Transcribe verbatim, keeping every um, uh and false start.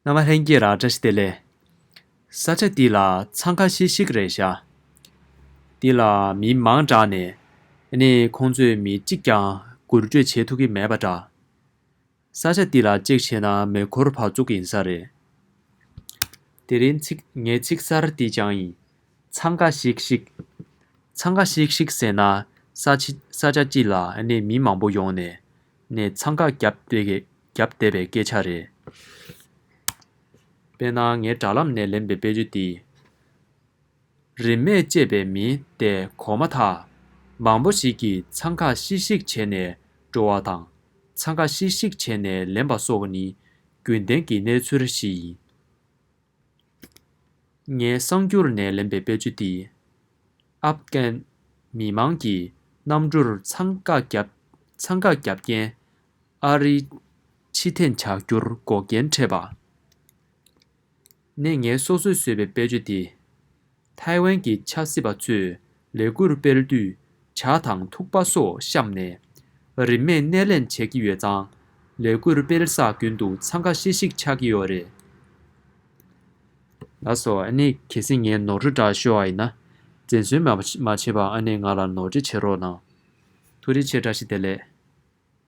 རྣམ་པ་ལྷན་རྒྱས་ལ་བཀྲ་ཤིས་བདེ་ལེགས། ས་ཆ་འདི་ལ་འཚང་ཁ་ཤིག་ཤིག་རེད་ཤག་འདི་ལ་མི་མང་དྲགས་ནས་ཨ་ནི་ཁོང་ཚོས་མི་གཅིག་ཀྱང་འགུལ་སྐྱོད་བྱེད་ཐུབ་ཀྱི་མེད་པ་འདྲ། ས་ཆ་འདི་ལ་ཅེག་བྱས་ན་མེ་འཁོར་བབས་ཚུགས་ཡིན་ས་རེད། དེ་རིང་ཚིག་ངའི་ཚིག་གསར་འདི་སྦྱངས་ཡིན། འཚང་ཁ་ཤིག་ཤིག་འཚང་ཁ་ཤིག་ཤིག་ཟེར་ན་ས་ཆ་ས་ཆ་གཅིག་ལ་ཨ་ནི་མི་མང་པོ་ཡོང་ནས་ནས་འཚང་ཁ་བརྒྱབ་བསྡད་བརྒྱབ་བསྡད་པའི་སྐད་ཆ་རེད། དཔེར་ན་ངའི་དྲ་ལམ་ནས་ལེན་པའི་དཔེ་བརྗོད་འདི། རིན་མེད་སྤྱད་པའི་མི་དེ་གོ་མ་ཐག་མང་པོ་ཞིག་གིས་འཚང་ཁ་ཤིག་ཤིག་བྱས་ནས་འགྲོ་བ་དང་། འཚང་ཁ་ཤིག་ཤིག་བྱས་ནས་ལེན་པ་སོགས་ནི་རྒྱུན་ལྡན་གྱི་གནས་ཚུལ་ཞིག་ཡིན། ངས་གསར་འགྱུར་ནས་ལེན་པའི་དཔེ་བརྗོད་འདི། ཨབ་གྷན་མི་མང་གིས་གནམ་གྲུར་འཚང་ཁ་བརྒྱབ་འཚང་ཁ་བརྒྱབ་རྐྱེན་ཨ་རིའི་ཕྱི་འཐེན་བྱ་རྒྱུར་འགོག་རྐྱེན་འཕྲད་པ། ནས་ངལ་གསོ་སོས་བཟོས་པའི་དཔེ་བརྗོད་དེ། ཐའེ་ཝན་གྱི་ཆབ་སྲིད་པ་ཚོས་ལས་འགུལ་སྤེལ་དུས་ཇ་དང་ཐུག་པ་སོགས་བཤམས་ནས། རིན་མེད་སྣེ་ལེན་བྱེད་ཀྱི་ཡོད་ཙང་། ལས་འགུལ་སྤེལ་ས་ཀུན་ཏུ་འཚང་ཁ་ཤིག་ཤིག་ཆགས་ཀྱི་ཡོད་རེད། ལགས་སོ། ཨ་ནི་གལ་སྲིད་ངས་ནོར་འཁྲུལ་འདྲ་ཤོར་བ་ཡིན་ན། འཛེམ་ཟོན་མ་མ་བྱེད་པར་ཨ་ནི་ང་ལ་ནོར་འཁྲུལ་བྱེད་རོགས་གནང་། ཐུགས་རྗེ་ཆེ། བཀྲ་ཤིས་བདེ་ལེགས།